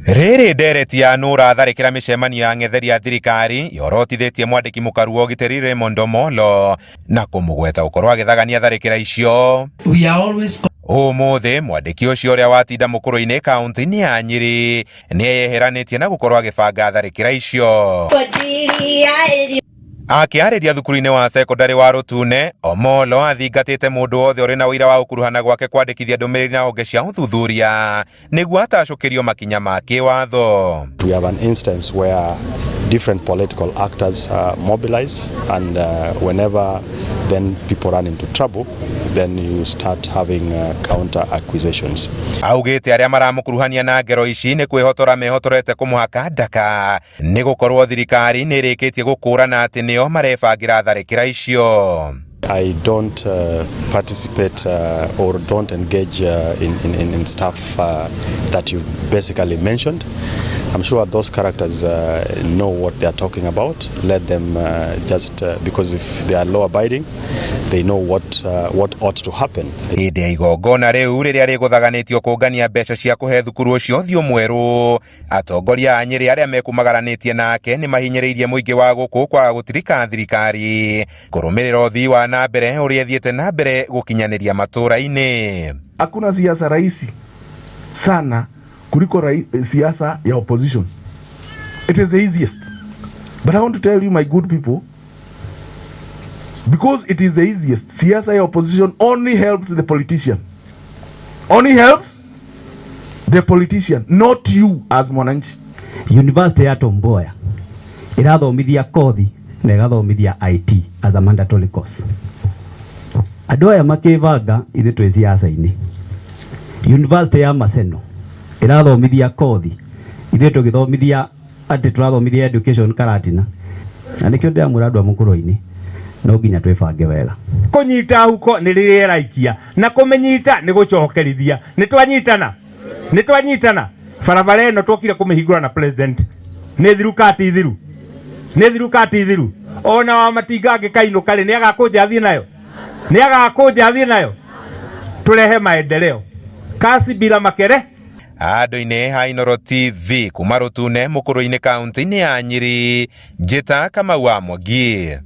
Rĩrĩ ndereti ya nũ ũratharĩkĩra mĩcemanio ya ang'etheri a thirikari yorotithĩtie mwandĩki mũkaru wa ũgitĩri Raymond Omolo na kũmũgweta gũkorwo agĩthagania tharĩkĩra icio. We are always Ũmũthĩ mwandĩki ũcio ũrĩa watinda mũkũrũ-inĩ kaunti-inĩ ya Nyĩrĩ nĩeyeheranĩtie na gũkorwo agĩbanga tharĩkĩra icio. Akĩarĩria thukuru-inĩ wa cekondarĩ wa Rũtune, Omolo athingatĩte mũndũ wothe ũrĩ na ũira wa gũkuruhana gwake kwandĩkithia ndũmĩrĩri na honge cia ũthuthuria nĩguo atacũkĩrio makinya ma kĩwatho. We have an instance where different political actors mobilize and whenever then people run into trouble, then you start having counter accusations. Augĩte arĩa maramũkuruhania na ngero ici nĩ kwĩhotora mehotorete kũmũhaka ndaka nĩ gũkorwo thirikari nĩ ĩrĩkĩtie gũkũrana atĩ nĩo marebangĩra tharĩkĩra icio. I don't participate or don't engage in stuff that you basically mentioned. I'm sure those characters know what they are talking about. Let them just, because if they are law abiding, they know what ought to happen. Hĩndĩ ya igongona rĩu rĩrĩa rĩgũthaganĩtio kũngania mbeca cia kũhe thukuru ũcio ũthiũ mwerũ, atongoria a Nyĩrĩ arĩa mekumagananĩtie nake nĩ mahinyĩrĩirie mũingĩ wa gũkũ kwaga gũtirika thirikari kũrũmĩrĩra ũthii wa na mbere ũrĩa ĩthiĩte na mbere gũkinyanĩria matũũra-inĩ. Hakuna siasa rahisi sana kuliko siasa ya opposition. It is the easiest. But I want to tell you, my good people, because it is the easiest, siasa ya opposition only helps the politician. Only helps the politician, not you as mwananchi. University ya Tom Mboya irathomithia kothi na ĩgathomithia IT as a mandatory course. Andũ aya makĩbanga ithuĩ twĩ siasa-inĩ. University ya Maseno ĩrathomithia kothi, ithuĩ tũgĩthomithia atĩ tũrathomithia education Karatina, na nĩkĩo ndĩramwĩra andũ a mũkũrũ-inĩ no nginya twĩbange wega. Kũnyita huko nĩ rĩrĩa ĩraikia na kũmĩnyita nĩ gũcokerithia. Nĩ twanyitana, nĩ twanyitana. Barabara ĩno twokire kũmĩhingũra na president nĩ thiru kati thiru, nĩ thiru kati thiru. Ona wa matinga angĩkainũka rĩ, nĩ agakũnja athiĩ nayo, nĩ agakũnja athiĩ nayo. Tũrehe maendeleo kasi bila makere. Andũ-inĩ ha Inooro TV kuma Rũtune mũkũrũ-inĩ kaunti-inĩ ya Nyĩrĩ, Njĩta Kamau wa Mwangi.